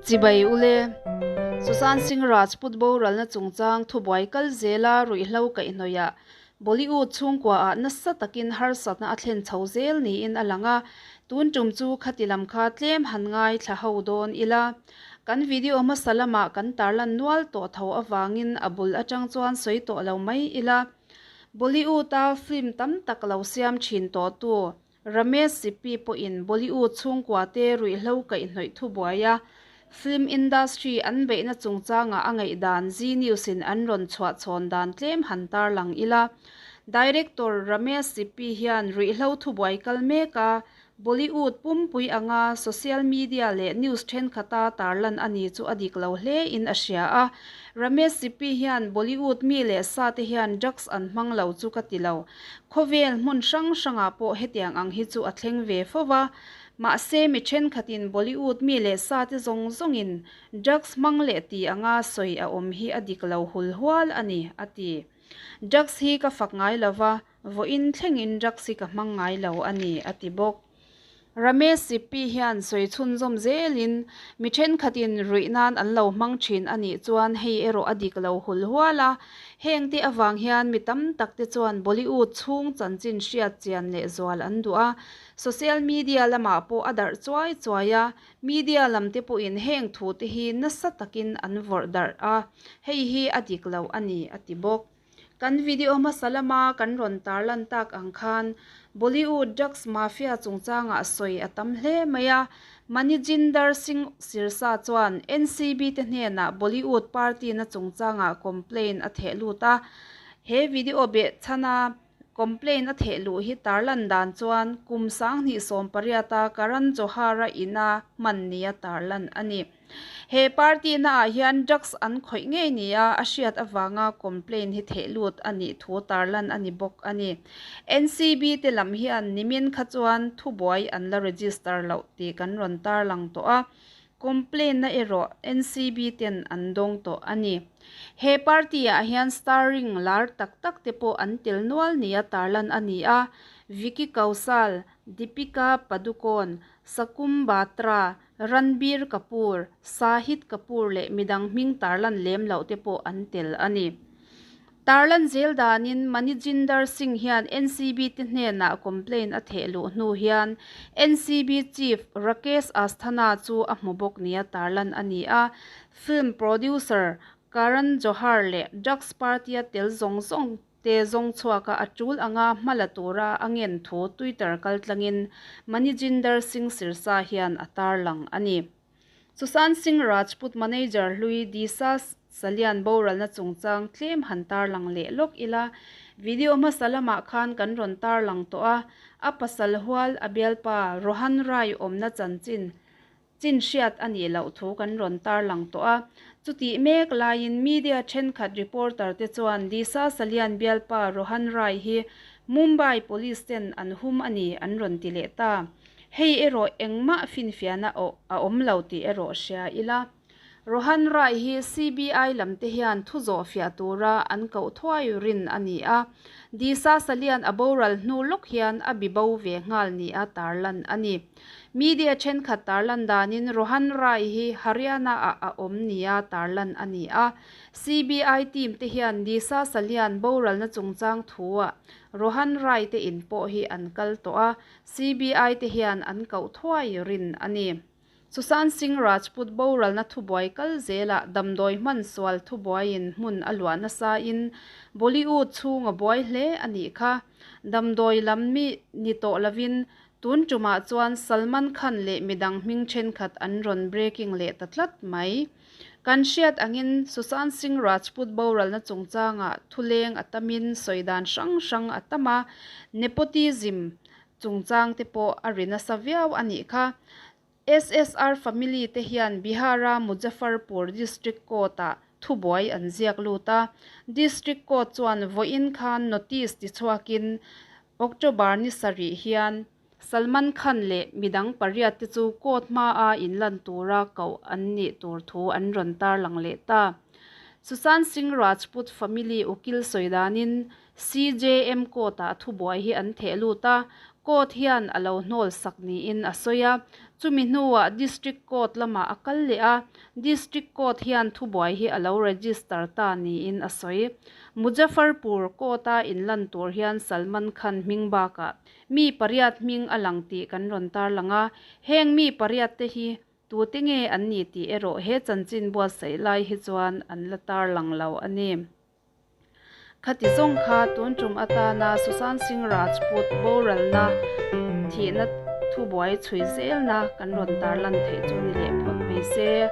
Chibai ule. Sushant Singh Rajput boralna chungchang thubuai kal zela ruihhlo kaihhnawih ah Bollywood chhungkua ah nasa takin harsatna a thlen chho zel niin a lang a, tun tum chu khati lam kha tlem han ngaithla ho dawn ila. Kan video hmasa lamah kan tarlan nual tawh tho avangin a bul atang chuan sawi tawh lo mai ila. Bollywood a film tam tak lo siam thin tawhtu Ramesh Sippy pawhin Bollywood chhungkuate ruihhlo kaihhnawih thubuai a, film industry an beihna chungchangah a ngaihdan Zee News in an rawn chhuah chhawn dan tlem han tarlang ila. Director Ramesh Sippy hian ruihhlo thubuai kal mek a, Bollywood pumpui anga social media leh news thenkhat-a tarlan a ni chu a dik lo hle in a hria a. Ramesh Sippy hian Bollywood mi leh sa te hian drugs an hmang lo chu ka ti lo. Khawvel hmun hrang hrangah pawh hetiang ang hi chu a thleng ve fo va. Mahse mi thenkhatin Bollywood mi leh sa te zawng zawngin drugs hmang leh ti anga sawi a awm hi a dik lo hul hual a ni, a ti. Drugs hi ka fak ngai lo va, vawiin thlengin drugs hi ka hmang ngai lo a ni, a ti bawk. Ramesh Sippy hian sawi chhunzawm zelin, mi thenkhatin ruih nan an lo hmang thin a nih chuan hei erawh a dik lo hul hual a. Heng te avang hian mi tam tak te chuan Bollywood chhung chanchin hriat chian leh zual an duh a. Social media lamah pawh a darh chuai chuai a, media lam te pawhin heng thu te hi nasa takin an vawrh darh a, hei hi a dik lo a ni, a ti bawk. Kan video hmasa lama kan rawn tarlan tak ang khan Bollywood drugs mafia chungchangah sawi a tam hle mai a. Manijinder Singh Sirsa chuan NCB te hnenah Bollywood party na chungchangah complaint a theh lut a. He video behchhana complaint a theh luh hi tarlan dan chuan kum 2018 a Karan Johar-a ina hman nia tarlan a ni. He party na ah hian drugs an khawih ngei nia a hriat avanga complaint hi theh lut a nih thu tarlan a ni bawk a ni. NCB te lam hian nimin kha chuan thubuai an la register loh tih kan rawn tarlang tawh a, complaint na erawh NCB ten an dawng tawh a ni. He party ah hian starring lar tak tak te pawh an tel nual nia tarlan a ni a, Vicky Kaushal, Deepika Padukone, Sakum Batra, Ranbir Kapoor, Shahid Kapoor leh midang hming tarlan lem loh te pawh an tel a ni. Tarlan zel danin Manijinder Singh hian NCB te hnenah complaint a theh luh hnu hian NCB Chief Rakesh Asthana chu a hmu bawk nia tarlan a ni a, film producer Karan Johar leh drugs party-a tel zawng zawng te zawng chhuaka a tul anga hma la tura a ngen thu Twitter kaltlangin Manijinder Singh Sirsa hian a tarlang a ni. Sushant Singh Rajput manager hlui Disha Salian boralna chungchang tlem han tarlang leh lawk ila, video hmasa lamah khan kan rawn tarlang tawh a, a pasal hual a bialpa Rohan Rai awmna chanchin Chin hriat a nih loh thu kan rawn tarlang tawh a. Chutih mek laiin media thenkhat reporter te chuan Disha Salian bialpa Rohan Rai hi Mumbai Police ten an hum a ni an rawn ti leh ta. Hei erawh engmah finfiahna a awm lo tih erawh hria ila. Rohan Rai hi CBI lam te hian thu zawh fiah tura an koh thuai rin a ni a. Disha Salian a boral hnu lawk hian a bibo ve nghal nia tarlan a ni. Media thenkhat tarlan danin Rohan Rai hi Haryana-ah a awm nia tarlan a ni a. CBI team te hian Disha Salian boralna chungchang thu-ah Rohan Rai te in pawh hi an kal tawh a, CBI te hian an koh thuai rin a ni. Sushant Singh Rajput boralna thubuai kal zelah damdawi hman sual thubuaiin hmun a luah nasain Bollywood chhung a buai hle a nih kha. Damdawi lam mi ni tawh lovin Tun tumah chuan Salman Khan leh midang hming thenkhat an rawn breaking leh ta tlat mai. Kan hriat angin Sushant Singh Rajput boralna chungchangah thuleng a tamin sawi dan hrang hrang a tam a, nepotism chungchang te pawh a ri nasa viau a nih kha. SSR family te hian Bihar-a Muzaffarpur District Court-ah thubuai an ziak lut a, District Court chuan vawiin khan notice tichhuakin October ni sarih hian Salman Khan leh midang pariat te chu court hmaa inlan tura koh an nih tur thu an rawn tarlang leh ta. Sushant Singh Rajput family ukil sawi danin CJM court-ah thubuai hi an theh lut a, court hian a lo hnawl sak niin a sawi a. Chumi hnuah District Court lamah a kal leh a, District Court hian thubuai hi a lo register ta niin a sawi. Muzaffarpur court-a inlan tur hian Salman Khan hming bakah mi pariat hming a lang tih kan rawn tarlang a, heng mi pariatte hi tute nge an ni tih erawh he chanchin buatsaih lai hi chuan an la tarlang lo a ni. Khati zawng kha tun tum atana Sushant Singh Rajput boralna thihna thubuai chhui zelna kan rawn tarlan theih chu ni leh phawt mai se.